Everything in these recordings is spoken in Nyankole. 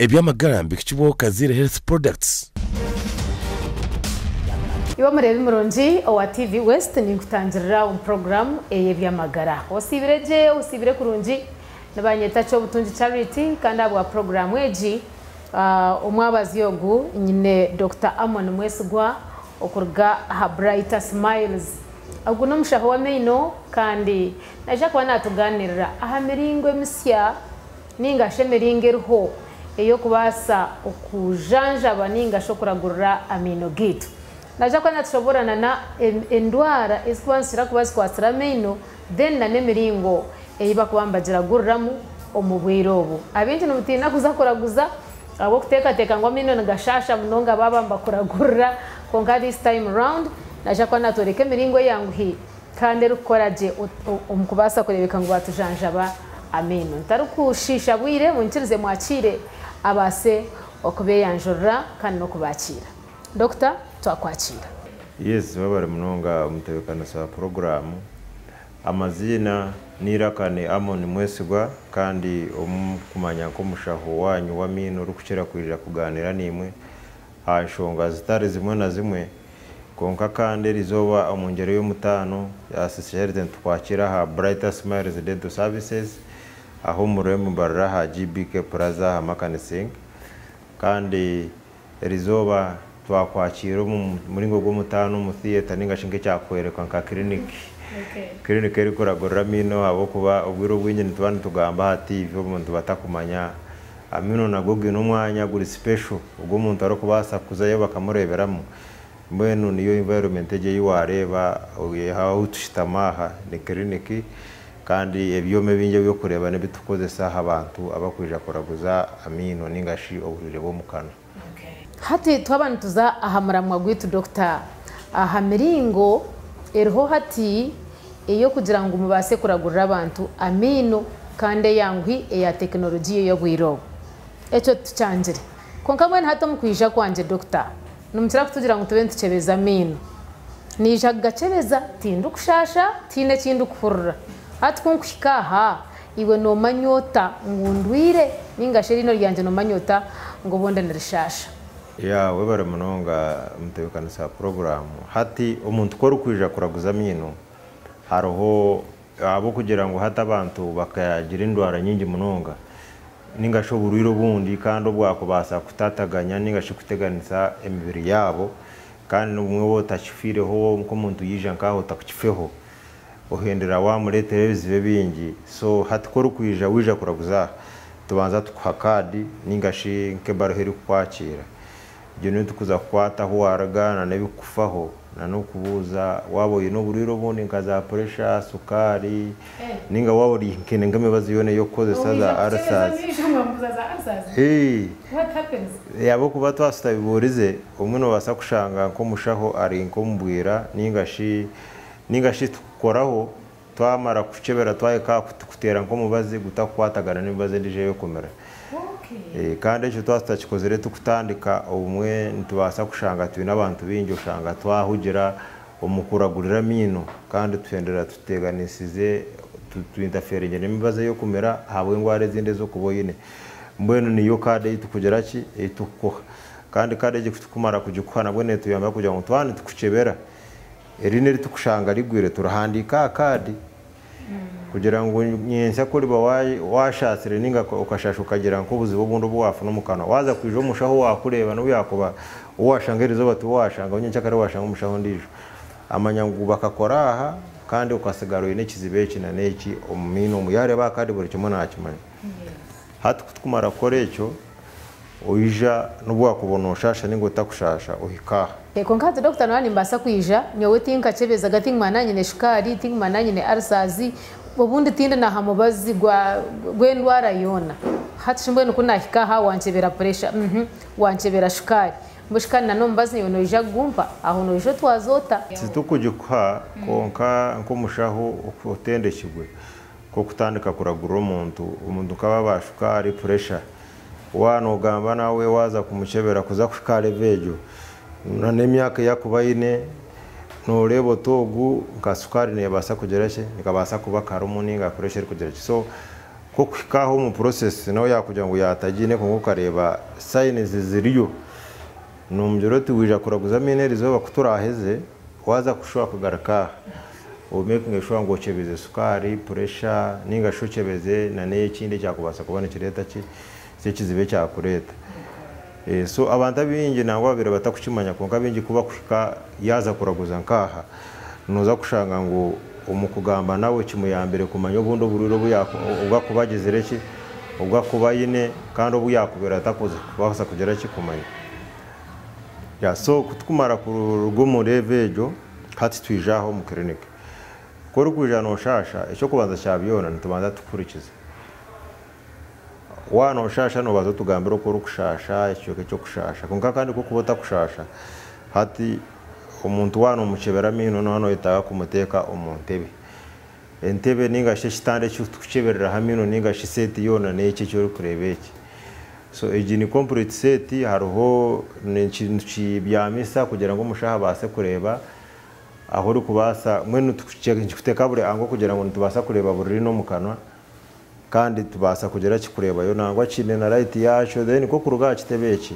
Eby'amagara nibihikibwaho Kaziire Health Products. Iwe mureebi murungi owa TV West ninkutangirira omu puroguraamu ey'eby'amagara. Osiibire gye, osiibire kurungi? Nibanyeta Kyobutungi Charity kandi ahabwa puroguraamu egi omwabazyo ogu nyine Dokita Amon Mwesigwa okuruga aha Brighter Smiles. Ogu n'omushaho w'amaino kandi naija kuba naatugaaniirira aha miringo emisya ninga shi emiringo eriho ey'okubaasa okujanjaba ninga shi okuragurira amaino gaitu. Naija kuba natushoboorora na endwara ezikuba nizikira kuba zikwatsire amaino then na n'emiringo ei bakuba nibagiraguriramu omu bwire obu. Abaingi nibatiina kuza kuraguza ahabw'okuteekateeka ngu amaino nigashaasha munonga baaba nibakuragurira kwonka this time round naija kuba natworeka emiringo eyanguhi kandi erikukora gye omu kubaasa kureebeka ngu baatujanjaba amaino. Ntarikushiisha bwire, munyikirize mwakiire abaase okubeeyanjurira kandi n'okubaakiira. Dokita, twakwakiira. Yes, webare munonga omutebekanisa wa puroguraamu. Amaziina n'eiraka ni Amon Mwesigwa kandi ou murikumanya nk'omushaho waanyu w'amaino orikukira kwija kugaaniira naimwe aha nshonga zitari zimwe na zimwe. Kwonka kandi erizooba omu ngyero y'omutaano ya Sister Charity nitukwakira aha Brighter Smiles Dental Services ahu omu rurembo Mbarara aha GBK Plaza aha Makanising. Kandi erizooba twakwakiira omu muringo gw'omutaano omu theatre ninga shi nk'ekyakworeka nka clinic. Clinic erikuragurira amaino ahabw'okuba obwire obwingi nituba nitugamba aha TV omuntu batakumanya. Amaino nago gaine omwanya guri special ogu omuntu arikubaasa kuzayo bakamureeberamu. Mbwenu niyo environment egyo ei waareeba ahu tushutami aha ni clinic kandi ebyoma ebingi ebi orikureeba n'ebi turikukozesa aha bantu abarikwija kuraguza amaino ninga shi oburwaire bw'omu kanwa. Hati twaba nituza aha muramwa gwaitu Dokita, aha miringo eriho hati ey'okugira ngu mubaase kuragurira abantu amaino kandi eyanguhi eya tekinologiya ey'obwire obu. Ekyo tukyangire. Kwonka mbwenu hati omu kwija kwangye Dokita, nimukira kutugira ngu tube nitukyebeza amaino. Naija kugakyebeza, tindikushaasha, tihaine eki ndikuhurira. Hati ku nkuhika aha, iwe noomanya ota ngu ndwaire nainga shi eriino ryangye noomanya ota ngu obundi nirishaasha? Ya webare munonga mutebekanisa wa puroguramu. Hati omuntu ku orikwija kuraguza amaino hariho ahabw'okugira ngu hati abantu bakagira endwara nyingi munonga ninga shi oburwaire obundi kandi obwakubaasa kutataganya ninga shi kuteganisa emibiri yaabo kandi nobumwe waaba otakifiireho nk'omuntu yaija nk'aha otakukifeho ohendera wamureetera ebizibu ebingi. So hati ku orikwija waija kuraguza aha tubanza tukuha kaadi ninga shi nk'ebaruha erikukwakiira. Egyo niyo turikuza kukwata ahu waaruga na n'ebirikukufaho na n'okubuuza waaba oine oburwaire obundi nka za puresha, sukaari ninga waaba ori nkaine nk'emibazi yoona ey'okukozesa za ulcers. Ahabw'okuba twaba tutabibuurize obumwe noobaasa kushanga nk'omushaho ari nk'omu bwira ninga shi ninga shi tukukoraho twamara kukukyebera twahika aha kukuteera nk'omubazi gutakukwatagana n'emibazi endiijo ei okumira. Kandi ekyo twaba tutakikozire tukutandika obumwe nitubaasa kushanga twine abantu baingi oshanga twahugira omu kuragurira amaino kandi tuhendera tuteganisize tu interferinge n'emibazi ei okumira ahabw'endwara ezindi ezi orikuba oine. Mbwenu niyo kaadi ei tukugira ki ei tukukuha. Kandi kaadi egi kutukumara kugikuha nabwo neetuyamba kugira ngu twaba nitukukyebera eriino eritukushanga rigwire turihandiika aha kaadi kugira ngu nyentsya ku oriba washaasire ninga okashaasha okagira nk'obuzibu obundi obu waafuna omu kanwa waaza kwija omushaho owaakureeba n'obu yaakuba ou waashanga erizooba tiwe waashangaho nyencakare waashanga omushaho ondiijo amanya ngu bakakora aha kandi okasigara oine ekizibu eki na n'eki omu maino omu yaareeba aha kaadi buri kimwe naakimanya. Hati kutukumara kukora ekyo oija n'obu waakuba nooshaasha ninga otakushaasha ohika aha. Kwonka hati dokita naaba nimbaasa kwija nyowe tinkakyebezaga tinkumanya naaba nyine shukaari, tinkumanya naaba nyine ulcers, obundi tindi naha mubazi gw'endwara yoona. Hati shi mbwenu ku naahika aha wankyebera puresha, wankyebera shukaari, mbwenu shi kandi na n'omubazi naiwe noija kugumpa, aho noija otwaza ota? Titukugikuha kwonka nk'omushaho otendekirwe nk'okutandika kuragurira omuntu, omuntu nk'aba shukaari, puresha, waaba noogamba nawe waaza kumukyebera kuza kuhika aha level egyo na n'emyaka ei arikuba aine nooreeba oti ogu nka sukaari neebaasa kugira ki, nikabaasa kuba karimu ninga puresha erikugira ki. So ku Nk'okuhika aho omu process nawe yakugira ngu yatagiine, kwonka okareeba signs ziriyo, nomugira oti wija kuraguza amaino erizooba ku turaheze, waaza kushuba kugaruka aha, omakinge sure ngu okyebeze sukaari, pressure, ninga shi okyebeze n'ekindi ekyakubaasa kuba nikireeta ki ekizibu ekyakureeta. So abantu abaingi nangwa babaire batakukimanya, kwonka abaingi ku bakuhika yaaza kuraguza nk'aha, nooza kushanga ngu omu kugamba nawe kimuyambire kumanya obundi oburwaire obu akuba agizire ki, obu akuba aine kandi obu yakubaire atakubaasa kugira ki kumanya. So ku tukumara kuruga omu level egyo, hati twija aha omu clinic. Ku orikwija nooshaasha, eky'okubanza kya byona nitubanza tukuhurikiza. Waaba nooshaasha noobanza otugambira oku orikushaasha, ekicweka eky'okushaasha. Kwonka kandi ku orikuba otakushaasha, hati omuntu waaba noomukyebera amaino nooba nooyetaaga kumuteeka omu ntebe. Entebe ninga shi ekitanda eki turikukyebereraho amaino ninga shi set yoona n'eki eki orikureeba eki. So egi ni complete set, hariho nikibyamisa kugira ngu omushaho abaase kureeba ahu orikubaasa, mbwenu nikikuteeka buri angle kugira ngu nitubaasa kureeba buri riino omu kanwa kandi tubaasa kugira ki kureebayo, nangwa kiine na light yaakyo. Then nk'okuruga aha kitebe eki,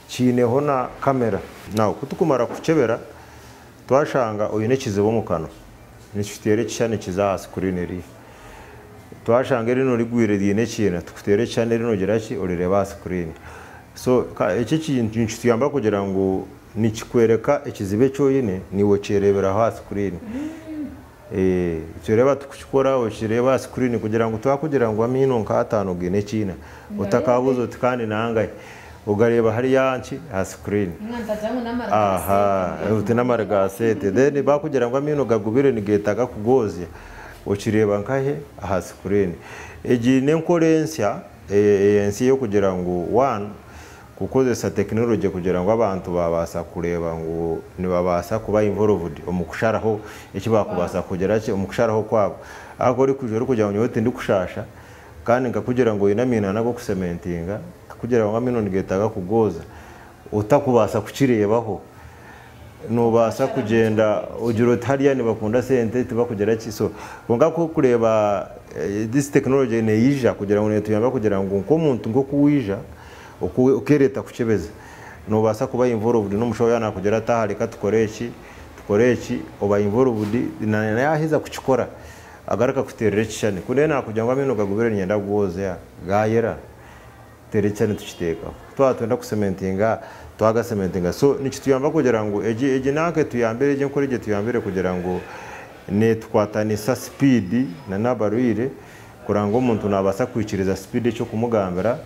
kiineho na camera. Now ku tukumara kukyebera twashanga oine ekizibu omu kanwa, nikituteera ekishushani kiza aha screen eriiha. Twashanga eriino rigwire riine ekiina, tukuteera ekishushani eriino ogira ki orireeba aha screen. So eki ekintu nikituyamba kugira ngu nikikwereka ekizibu eki oine, niiwe okyereeberaho aha screen. Ekireeba tukukikora okireeba aha screen kugira ngu twakugira ngu amaino nk'ataano gaine ekiina, otakabuuza oti kandi nangahi, ogareeba hariya nki aha screen. Aha, oti n'amara ga sente. Then bakugira ngu amaino gagubire nigeetaaga kugoozya, okireeba nkahe aha screen. Egi n'enkora ensya ensi ey'okugira ngu one kukozesa tekinology kugira ngu abantu babaasa kureeba ngu nibabaasa kuba involved omu kusharaho eki bakubaasa kugira ki omu kusharaho kwabo. Ahakuba orikwija orikugira ngu nyowe tindikushasha kandi nkakugira ngu oine amaino ag'okucementinga, nkakugira ngu amaino nigeetaaga kugooza, otakubaasa kukireebaho, noobaasa kugyenda ogira oti hariya nibakunda sente tibakugira ki. So kwonka ku orikureeba this technology neija kugira ngu neetuyamba kugira ngu nk'omuntu nk'oku waija okeereeta kukyebeza, noobaasa kuba involved n'omushaho yaaba naakugira ati aha reka tukore eki, tukore eki, oba involved na yaaheza kukikora agaruka akuteerera ekishushani. Ku ndiyo naakugira ngu amaino gagubire niinyenda kugoozya, gaayera, tuteera ekishushani tukiteekaho. Twaba nitwenda kucementinga, twagacementinga. So nikituyamba kugira ngu egi nanka etuyambire, egi enkora egi etuyambire kugira ngu neetukwatanisa speed na n'abarwaire kureba ngu omuntu naabaasa kwikiriza speed eky'okumugambira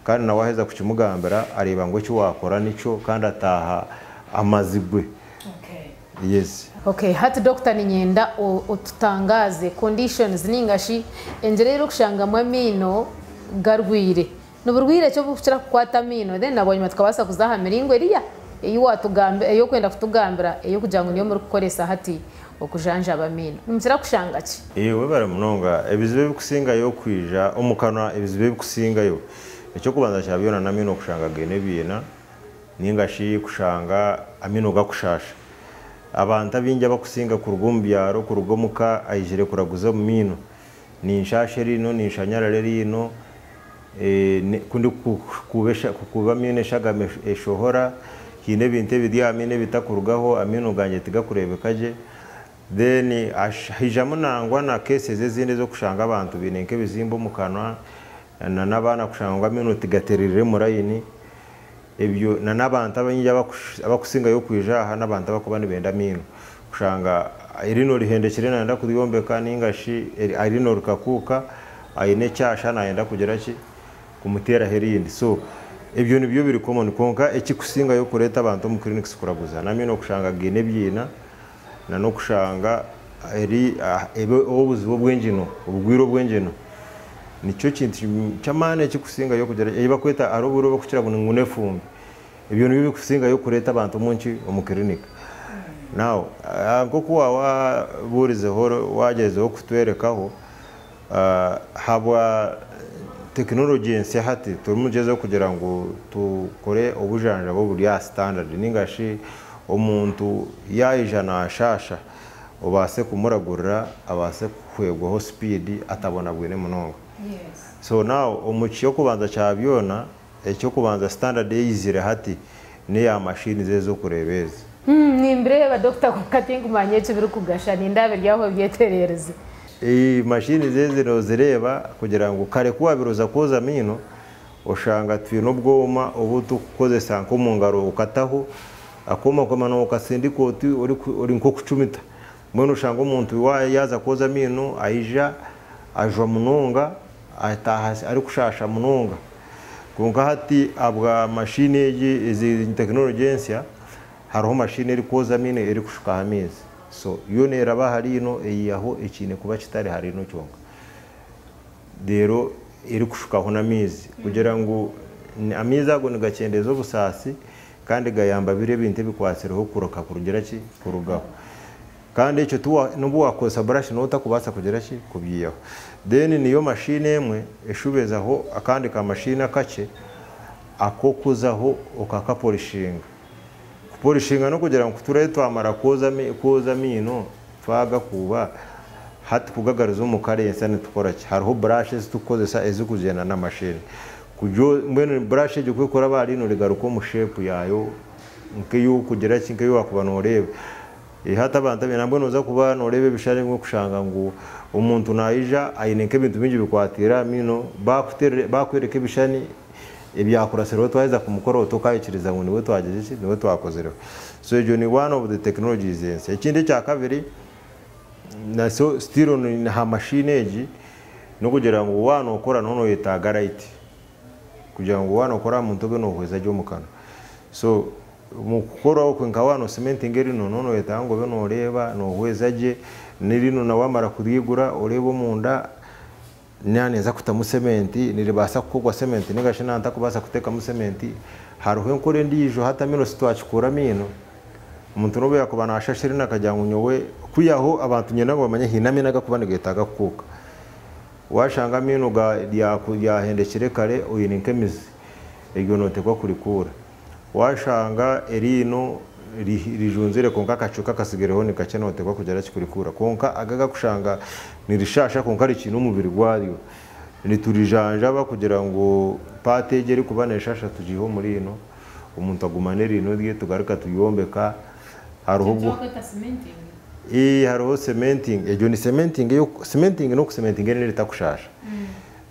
kandi nawe aheza kukimugambira areeba ngu eki waakora nikyo kandi ataaha amazigwe. Yes. Okay, hati doctor, niinyenda otutangaaze conditions ninga shi engyera ei orikushangamu amaino garwire. Ni burwire ki oburikukira kukwata amaino? Then na bwanyima tukabaasa kuza aha miringo eriya ei watugambira, ei orikwenda kutugambira ey'okugira ngu niyo murikukoresa hati okujanjaba amaino. Nimukira kushanga ki? Webare munonga. Ebizibu ebikusingayo kwija omu kanwa, ebizibu ebikusingayo, ekyokubanza kya byona n'amaino kushanga gaine ebiina ninga shi kushanga amaino gakushasha. Abantu abaingi abakusinga kuruga omu byaro, kuruga omuka aijire kuraguza omu maino, ninshasha eriino, ninshanyarara eriino, ku ndikukuba amaino eshagama eshohora, haine ebintu ebiri aha maino ebitakurugaho, amaino gangye tigakureebeka gye. Then haijamu nangwa na cases ezindi ez'okushanga abantu baine nk'ebizimba omu kanwa na n'abaana kushanga ngu amaino tigatereriire omu line. Ebyo na n'abantu abaingi abakusingayo kwija aha n'abantu abakuba nibenda amaino. Kushanga eriino rihendekire nayenda kuryombeka ninga shi eriino rikakuuka aine ekyasha nayenda kugira ki kumuteeraho erindi. So ebyo nibyo biri common, kwonka ekikusingayo kureeta abantu omu clinics kuraguza n'amaino kushanga gaine ebiina na n'okushanga eri obuzibu obw'engino, obugwire obw'engino. Nikyo kintu ky'amaani ekikusingayo kugira ei bakweta hariho obwire obu barikukira ngu n'efumbi. Ebyo nibyo birikusingayo kureeta abantu omu nki omu clinic. Now nk'oku waabuurizeho waagyezeho kutwerekaho, habwa tekinology ensya hati turimu nitugyezaho kugira ngu tukore obujanjabi oburi aha standard ninga shi omuntu yaija naashaasha obaase kumuragurira abaase kuhwegwaho speed atabonabwine munonga. So now omu ky'okubanza kya byona, eky'okubanza standard eyizire hati n'eya mashini z'okureeba ezi. Nimbireeba dokita, kwonka tinkumanya eki birikugasha, nindaaba eryaho byeterereze. Mashini zezi nozireeba kugira ngu kare ku wabiroza kwoza amaino, oshanga twine obwoma obu tukukozesa nk'omu ngaro, okataho akooma kwema okasindika oti ori nk'okucumita. Mbwenu oshanga omuntu yaaza kwoza amaino aija ajwa munonga, ataaha arikushasha munonga. Kwonka hati abwa mashini egi, ezi tekinologi ensya, hariho mashini erikwoza amaino erikushukaho amaizi. So yo neeraba aha riino, eyihaho ekiine kuba kitari ha riino kyonka. Reero erikushukaho n'amaizi kugira ngu amaizi ago nigakyendeeza obusaasi kandi gayamba biri ebintu ebikwatsireho kuruka kurugira ki kurugaho. Kandi ekyo n'obu wakozesa brush noba otakubaasa kugira ki kubyihaho. Then niyo mashini emwe eshubezaho akandi kamashini akakye ak'okuzaho okakapolishinga. Kupolishinga n'okugira ngu turabe twamara kwoza amaino twagakuuba, hati kugagaruza omu karensa nitukora ki? Hariho brush ezitukukozesa ezikugyenda n'amashini. Mbwenu brush egyo ku ekuraba aha riino rigaruka omu shape yaayo nk'eyokugira ki, nk'eyi wakuba nooreeba. Hati abantu abaine nambwenu noza kuba nooreeba ebishushani ebimwe kushanga ngu omuntu naija aine nk'ebintu bingi bikwatiire aha maino, bakwereka ebishushani ebyakurasireho twaheza kumukoraho tokayikiriza ngu niwe twagize ki, niwe twakozireho. So egyo ni one of the technologies ensya. Ekindi ekya kabiri, so still ha mashini egi, n'okugira ngu waaba nookora noba noyetaaga light kugira ngu waaba nookora aha muntu obe noohweza gye omu kanwa. So omu kukora okwe nka waaba nocementinga erino, noba noyetaaga ngu obe nooreeba noohweza gye, n'erino na waamara kuryigura oreebe omunda naaba ninza kutamu cement, niribaasa kukorwa cement ninga shi naaba ntakubaasa kuteekamu cement. Hariho enkora endiijo, hati amaino titwakikuura amaino, omuntu nobu yaakuba naashasha erino akagira ngu nyowe, kwihaho abantu niinyenda ngu bamanye haine amaino agakuba nigeetaaga kukuuka. Waashanga amaino yahendekire kare oine nk'emizi, eryo nooteekwa kurikuura. Waashanga eriino rijunzire kwonka akacu kakasigireho ni kakye, nooteekwa kugira ki, kurikuura. Kwonka aga agakushanga nirishasha kwonka rikiine omubiri gwaryo, niturijanjaba kugira ngu part egi erikuba neeshasha tugiihe omu riino, omuntu agumane eriino rye, tugaruka turyombeka. Hariho hariho cementing, egyo ni cementing, cementing n'okucementinga eriino eritakushasha.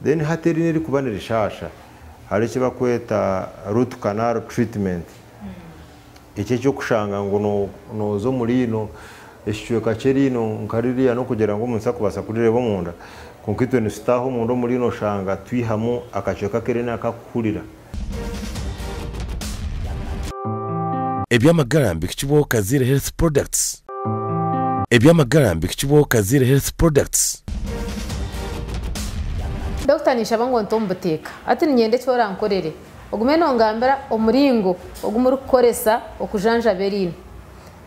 Then hati eriino erikuba nirishasha, hariho eki bakweta root canal treatment. Eki ekyokushanga ngu nooza omu riino, ekicweka ky'eriino nka ririya n'okugira ngu omuntu takubaasa kurireeba omunda, kwonka itwe nitutaaha omunda omu riino oshanga twihamu akacweka k'eriino akakuhurira. Ebyamagara mbikibwaho Kazire Health Products. Ebyamagara mbikibwaho Kazire Health Products. Dokita, ninshaba ngu onte omu buteeka. Ati niinyenda eki orankorere. Ogume nongambira omuringo ogu murikukoresa okujanjaba eriino.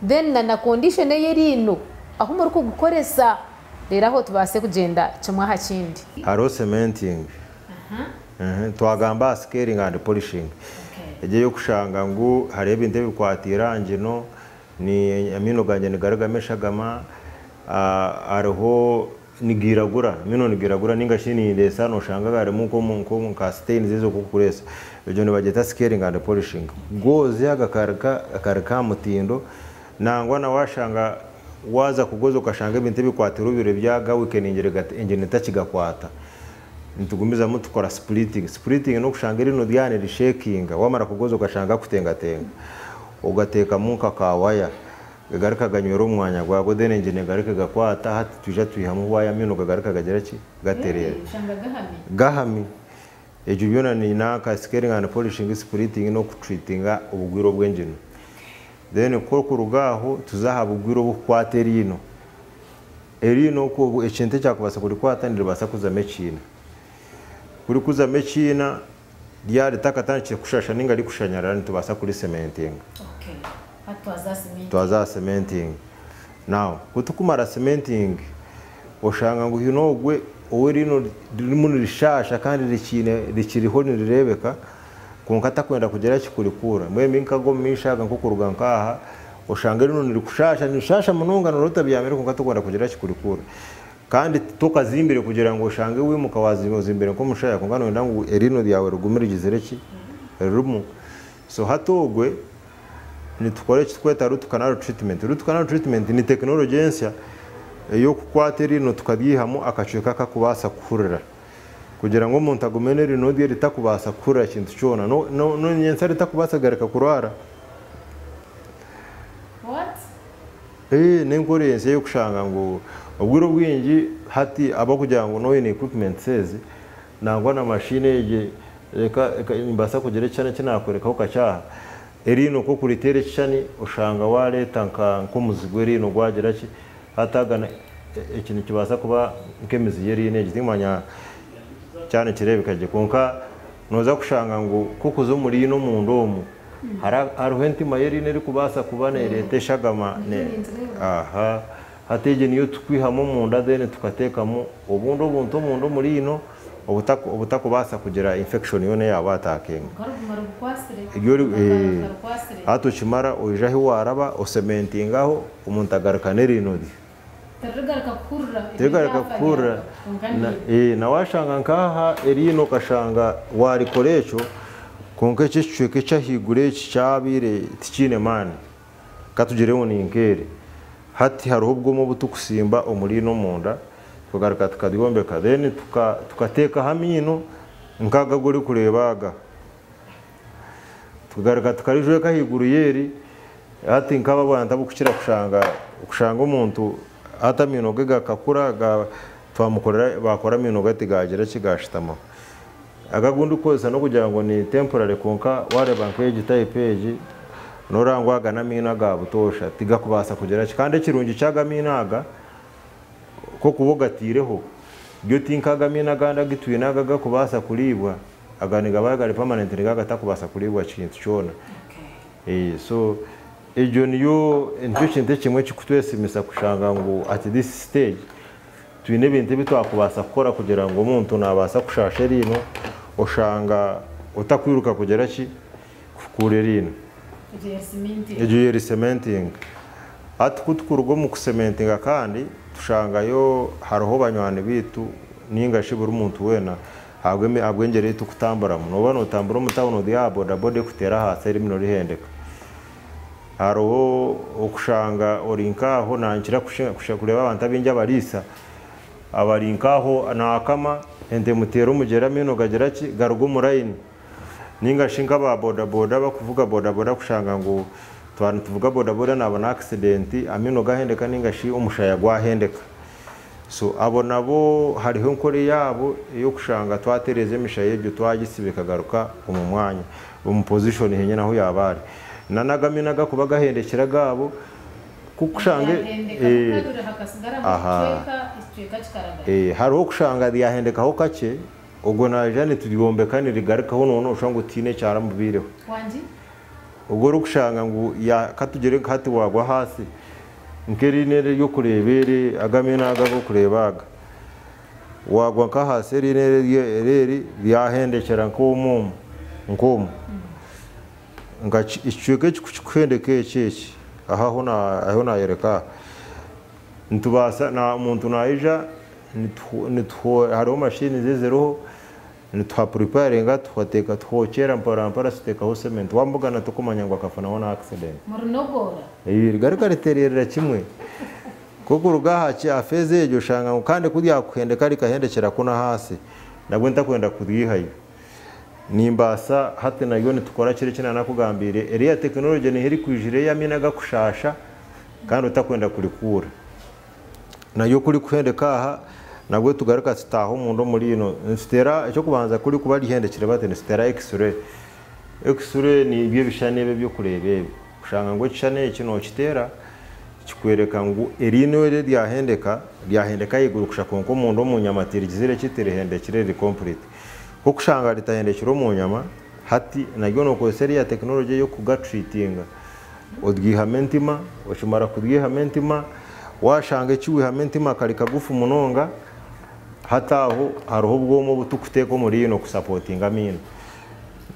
Then na condition ey'eriino ahu murikugukoresa, reero aho tubaase kugyenda kimwe aha kindi. Hariho cementing. Twagamba aha scaling and polishing. Egyo ey'okushanga ngu hariho ebintu ebikwatiire aha ngino, ni amaino gangye nigarugamu eshagama, hariho nigiiragura, amaino nigiiragura ninga shi nindeesa noshanga garimu nka stains ez'okukureesa. Egyo nibagyeta scaling and polishing. Goozya gakaruka aha mutindo, nangwa na washanga waaza kugoza okashanga ebintu ebikwatiire obwire byagaweakeningire engino etakigakwata. Nitugumizamu tukora splitting. Splitting n'okushanga erino ryaba nirishakinga, wamara kugoza okashanga gakutengatenga, ogateekamu nka kawaya, gagaruka ganywera omu mwanya gwago, then engino egaruka egakwata, hati twija twihamu waya amaino gagaruka gagira ki, gatereera. Gahami. Egyo byona ni nanka scaling and polishing, splitting n'okutreatinga obugwire obw'engino. Then ku okuruga aho tuza aha bugwire obukukwata eriino. Eriino ekintu ekyakubaasa kurikwata niribaasa kuzamu ekiina. Kurikuzamu ekiina ryaba ritakatandikire kushasha ninga rikushanyarara, nitubaasa kuricementinga. Twaza aha cementing. Now kutukumara cementing, oshanga ngu hiine ogwe ow'eriino ririmu nirishasha kandi rikiine rikiriho nirireebeka, kwonka atakwenda kugira ki, kurikuura. Mbwenu nkaga omu maisho aga nk'okuruga nk'aha, oshanga erino nirikushasha, nirishasha munonga nooreeba otabyamire kwonka tokwenda kugira ki, kurikuura. Kandi tokazimbire kugira ngu oshange wimuka wazimbire nk'omushaya, kwonka noyenda ngu eriino ryawe rigume rigizire ki ririmu. So hati ogwe nitukora eki tukweta root canal treatment. Root canal treatment ni tekinology ensya ey'okukwata eriino tukaryihamu akacweka akakubaasa kuhurira, kugira ngu omuntu agume n'eriino rye ritakubaasa kuhurira kintu kyona, n'enyentsya ritakubaasa kugaruka kurwara. What? N'enkora ensya ey'okushanga ngu obwire obwingi hati abakugira ngu noine equipment ezi, nangwa na mashini egi, reka nimbaasa kugira ekishushani eki naakworekaho kakyaha. Eriino nk'okuriteera ekishushani, oshanga wareeta nk'omuzi gw'eriino gwagira ki. Hati aga eki nikibaasa kuba nk'emizi y'eriino egi, timanya kyaba nikireebeka gye, kwonka nooza kushanga ngu kukuza omu riino omunda omu hariho entima y'eriino erikubaasa kuba neereeta eshagama. Aha hati egi niyo tukwihamu omunda, then tukateekamu obundi obuntu omunda omu riino obutakubaasa kugira infection yoona eyaaba atakenga. Karuguma rukwasire. Karukwasire. Hati okimara, oija ahi waraba osementingaho, omuntu agaruka n'eriino rye. Tirigaruka kuhurira. Tirigaruka kuhurira. Na washanga nkaha eriino okashanga warikora ekyo, kwonka ekyo ekicweka ekyahaiguru eki kyabaire tikiine maani, katugire ngu ni nkeeri, hati hariho obwoma obutukusimba omu riino omunda, tukagaruka tukaryombeka, then tukateekaho amaino nk'aga agu orikureeba aga, tukagaruka tukarijweka ahaiguru y'eri. Hati nk'aba abantu abokukira kushanga omuntu hati amaino ge gakakura, twamukorera, bakora amaino gati gagira ki gashutamaho. Aga agu ndikukozesa n'okugira ngu ni temporary, kwonka wareeba nk'egi type egi, noreeba ngu aga n'amaino aga butoosha, tigakubaasa kugira ki. Kandi ekirungi ky'aga amaino aga, k'okuba ogatiireho ryo ti nk'aga amaino agandi agu twine aga gakubaasa kuriibwa. Aga nigaba gari permanent, nigo agatakubaasa kuriibwa kintu kyona. So egyo niyo nikyo kintu ekimwe ekikutwesimisa kushanga ngu at this stage twine ebintu ebi twakubaasa kukora kugira ngu omuntu nabaasa kushasha eriino, oshanga otakwiruka kugira ki kukuura eriino. Egyo yeri cementing. Hati kutukuruga omu kusementinga, kandi tushangayo hariho banywani biitu ninga shi buri muntu weena ahabw'engyero ei tukutamburamu. Nooba nootambura omu tawuni, ori aha bodaboda ekuteera ahansi, eriino rihendeka. Hariho okushanga ori nk'aho, nankira kureeba abantu abaingi abariisa abari nk'aho naakama ente emuteera omugyera, amaino gagira ki garuga omu line, ninga shi nk'aba bodaboda abakuvuga bodaboda, kushanga ngu twaba nituvuga bodaboda nabona accident, amaino gahendeka ninga shi omushaya gwahendeka. So abo nabo hariho enkora yaabo ey'okushanga twatereeza emishaya egyo, twagisiba ekagaruka omu mwanya, omu position henyine ahu yaaba ari. Nanaga amaino agakuba gahendekire agaabo kukushanga hariho okushanga ryahendekaho kakye, ogwo naija nituryombeka nirigarukaho, noona oshusha ngu tihaine ekyaramubiireho. Ogwo orikushanga ngu katugire nka hati wagwa ahansi, nk'eriino eri ery'okureeba eri, aga amaino aga ag'okureeba aga, wagwa nk'ahansi, eriino eri ryahendekyera nk'omu omu nk'omu nka ekicweka eki kukikuhendeka eki aha ahu nayoreka aha, nitubaasa omuntu naija hariho mashini eziriho, nituha preparinga, tuhateeka, tuhookyera mpora mpora, tuteekaho cement, wamubugana tokumanya ngu akafunaho na accident. Murinogora. Rigaruka ritererera kimwe. Kuruga aha phase egyo, oshanga ngu kandi ku ryakuhendeka rikahendekyera kunu ahansi, nabwo ntakwenda kuryihayo, nimbaasa hati nayo nitukora kiri eki nanakugambiire, eriya tekinology niho erikwijira ey'amaino agakushasha kandi otakwenda kurikuura. Nayo kurikuhendeka aha, nabwo tugaruka tutaaha omunda omu riino, nituteera ekyokubanza, kuri kuba rihendekire bati, nituteera x-ray. X-ray nibyo ebishushani ebi ebyokureeba ebi, kushanga ngu ekishushani eki nookiteera kikwereka ngu eriino eri ryahendeka, ryahendeka ahaiguru kusha, kwonka omunda omu nyama tirigizire ki, tirihendekire riri complete. Kokushanga ritahendekire omu nyama, hati naryo nookozesa eriya tekinology ey'okugatreatinga, oryihamu entima. Okimara kuryihamu entima, washanga eki wihamu entima kari kagufu munonga, hati aho hariho obwoma obu tukuteeka omu riino kusupportinga amaino.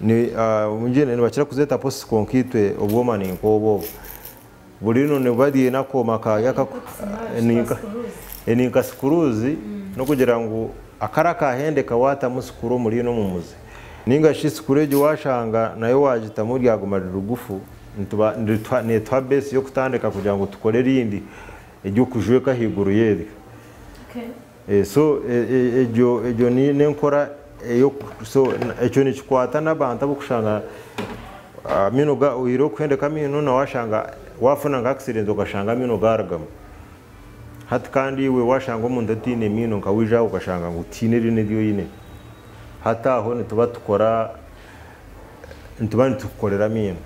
Nibakira kuzeeta posts, kwonka itwe obwoma ni nk'obu obu burino nibuba bwine akooma. Ni nka sikuruzi n'okugira ngu akara kahendeka waatamu sikuru omuri omu muzi. Ninga shi sikuru egi washanga nayo wagitamu ryaguma riri rigufu, netuha base y'okutandika kugira ngu tukore erindi ery'okujweka ahaiguru y'eryo. So egyo n'enkora, so ekyo nikikwata n'abantu abokushanga amaino oihire okuhendeka amaino na washanga wafuna nka accident okashanga amaino garugamu. Hati kandi iwe washanga omuntu ataine maino, nka waija aha okashanga ngu tihaine eriino eri oine. Hati aho nituba tukora, nituba nitukukorera amaino.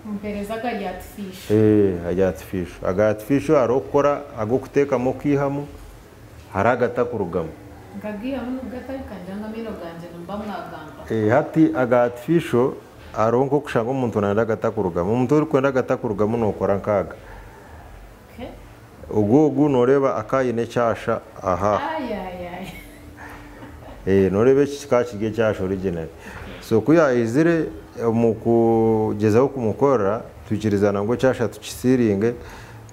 Mumpereza agari artificial. Agari artificial. Aga artificial hariho okukora ag'okuteekamu okaihamu, hariho agatakurugamu. Nkagiihamu nigatarika ngira ngu amaino gangye nimuba mwagamba. Hati aga artificial hariho nk'okushanga omuntu nayenda agatakurugamu. Omuntu orikwenda agatakurugamu nookora nk'aga. Ogu nooreeba akaine ekyasha aha. Nooreeba eki kikaba kiri ekyasha originally. So ku yaizire omu kugyezaho kumukorera, twikirizana ngu ekyasha tukisiringe,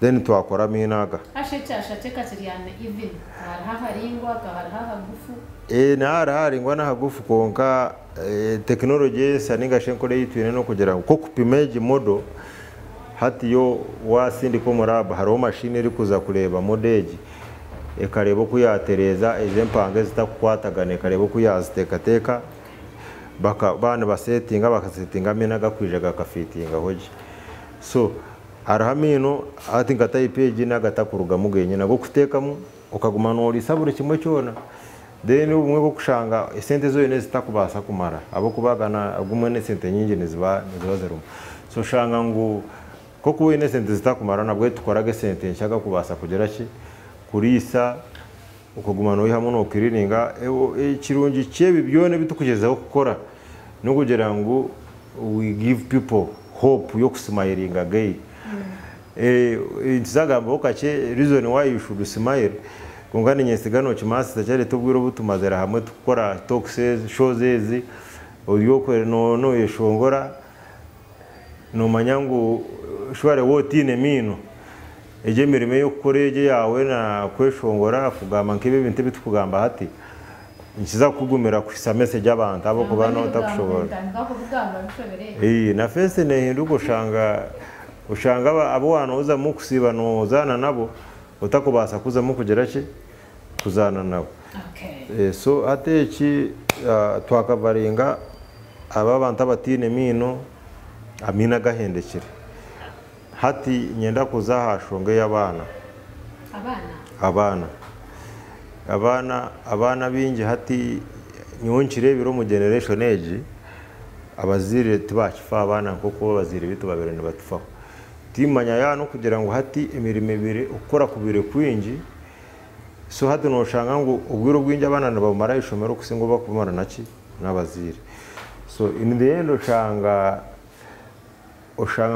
then twakora amaino aga. Hasha ekyasha kye kakiryana even hariho aharingwa hakaba hariho ahagufu. Niho hariho aharingwa n'ahagufu, kwonka tekinology ensya ninga shi enkora ei twine n'okugira ngu nk'okupima egi model, hati yo wasindika omu lab hariho mashini erikuza kureeba model egi, ekareeba oku yatereeza ezi empanga ezitakukwatagana, ekareeba oku yaziteekateeka, baaba nibasetinga, bakasetinga amaino agakwija gakafitingaho gye. So hariho amaino hati nka type egi n'agatakurugamu genyine, ag'okuteekamu okaguma nooriisa buri kimwe kyona. Then obumwe bw'okushanga esente ezi oine zitakubaasa kumara ahabw'okuba agumwe n'esente nyingi niziba zirimu. So oshanga ngu nk'okuba oine esente zitakumara, nabwo tukoraga esente nsya agakubaasa kugira ki, kuriisa okaguma noihamu nookirininga. Ekirungi ky'ebi byona ebi turikugyezaho kukora n'okugira ngu we give people hope y'okusmilinga again. Nituzagambaho kakye reason why you should smile, kwonka niinyesiga nokimaasisa kyareta obwire obu tumazire hamwe tukukora talks ezi, shows ezi, ori okwe noyeshongora, noomanya ngu surely waaba otiine maino, egi emirimo ey'okukora egi eyaawe na kweshongora, kugamba nk'ebi ebintu ebi turikugamba hati, nikiza kukugumira kuhisa message abantu ahabw'okuba nootakushobora. Ntandika kubugamba bishobere. Na face neehinduka, oshanga abu waanozamu kusiiba noozaana nabo otakubaasa kuzamu kugira ki, kuzaana nabo. So hati eki twakavaringa aba abantu abatiine maino, amaino agahendekire. Hati nyenda kuza aha nshonga ey'abaana. Abaana. Abaana baingi hati nyowe nkireebire omu generation egi, abazaire tibakifa abaana nk'oku abazaire baitu babaire nibatufaho. Timanya yaaba n'okugira ngu hati emirimo ebire okukora kubire kwingi, so hati nooshanga ngu obwire obwingi abaana nibabumara aha ishomero okusinga obu barikubumara naki, n'abazaire. So in the end oshanga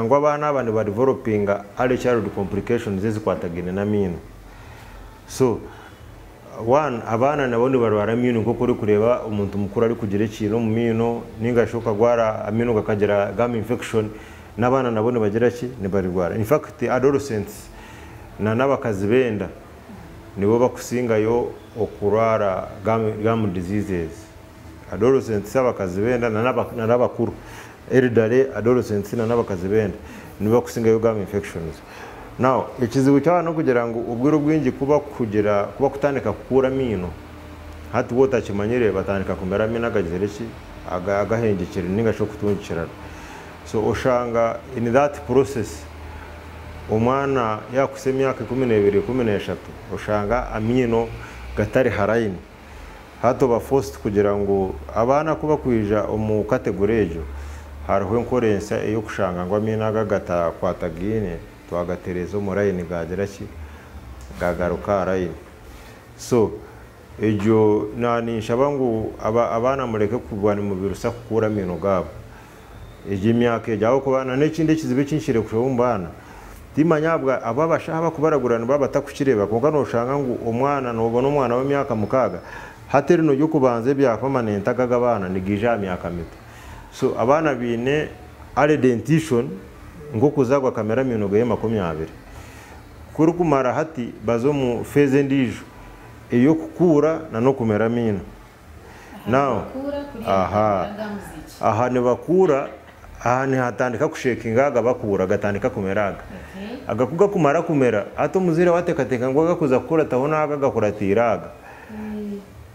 ngu abaana aba nibadevelopinga early childhood complications ezikwatagaine n'amaino. So one, abaana nabo nibarwara amaino nk'oku orikureeba omuntu mukuru arikugira ekiina omu maino, ninga shi okagwara amaino gakagira gum infection, n'abaana nabo nibagira ki, nibarirwara. In fact, adolescents na n'abakazi b'enda nibo bakusingayo okurwara gum diseases. Adolescents, abakazi b'enda na n'abakuru, elderly, adolescents na n'abakazi b'enda nibo bakusingayo gum infections. Now ekizibu ky'abaana n'okugira ngu obwire obwingi kuba kugira kuba kutandika kukura amaino, hati waaba otakimanyire batandika kumera amaino agagizire ki, agahengekire ninga shi okutungikirana. So oshanga in that process omwana yakuhitsya emyaka 12, 13, oshanga amaino gatari ha line. Hati oba forced kugira ngu abaana ku bakwija omu category egyo, hariho enkora ensya ey'okushanga ngu amaino aga gatakwatagaine twagatereeza omu line, gagira ki, gagaruka aha line. So egyo ninshaba ngu abaana mureke kuba nimubirusa kukura amaino gaabo egyo emyaka egyo, ahabw'okuba na n'ekindi ekizibu ekinkire kushaba omu baana, timanya ahabwa abo abashaho abakubaragura nibaba batakukireeba, kwonka nooshanga ngu omwana, noobona omwana w'emyaka 6, hati erino ry'okubanza ebya permanent aga ag'abaana nigiija aha myaka mito. So abaana baine early dentition, nk'okuzaarwa akamera amaino gaye 20. Kurikumara hati baza omu phase endiijo ey'okukuura n'okumera amaino. Now, aha, aha nibakuura, aha nihatandika kushekinga aga bakuura gatandika kumera aga. Aga ku gakumara kumera, hati omuzaire waateekateeka ngu agakuza kukurataho n'aga agakuratiire aga.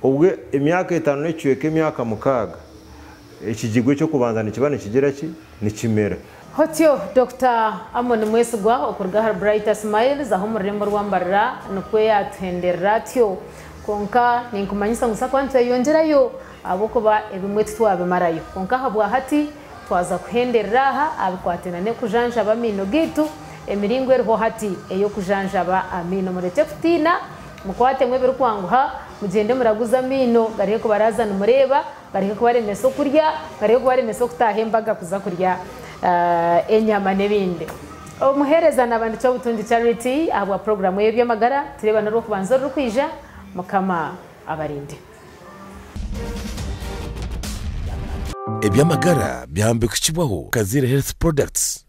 Obwe emyaka etaano n'ekicweka emyaka 6, ekigigwa eky'okubanza nikiba nikigira ki? Nikimera. Otyo Dokita Amon Mwesigwa okuruga ahari Brighter Smiles aho omu rurembo rwa Mbarara nikwo yaatuhenderera atyo. Kwonka ninkumanyisa ngu sakuba nitweyongyerayo ahabw'okuba ebimwe titwabimarayo. Kwonka ahabwa hati twaza kuhenderera aha aha bikwataine n'okujanjaba amaino gaitu, emiringo eriho hati ey'okujanjaba amaino. Murekye kutiina, mukwatemu ebirikwanguha, mugyende muraguze amaino gareke kubaraaza nimureeba, gareke kubaremesa okurya, gareke kubaremesa okutaaha embaga kuza kurya enyama n'ebindi. Omuheereza naaba ndi Kyobutungi Charity ahabwa puroguraamu ey'eby'amagara. Tureebane Orwokubanza orurikwija. Mukama abarinde. Eby'amagara byahambikukibwaho Kaziire Health Products.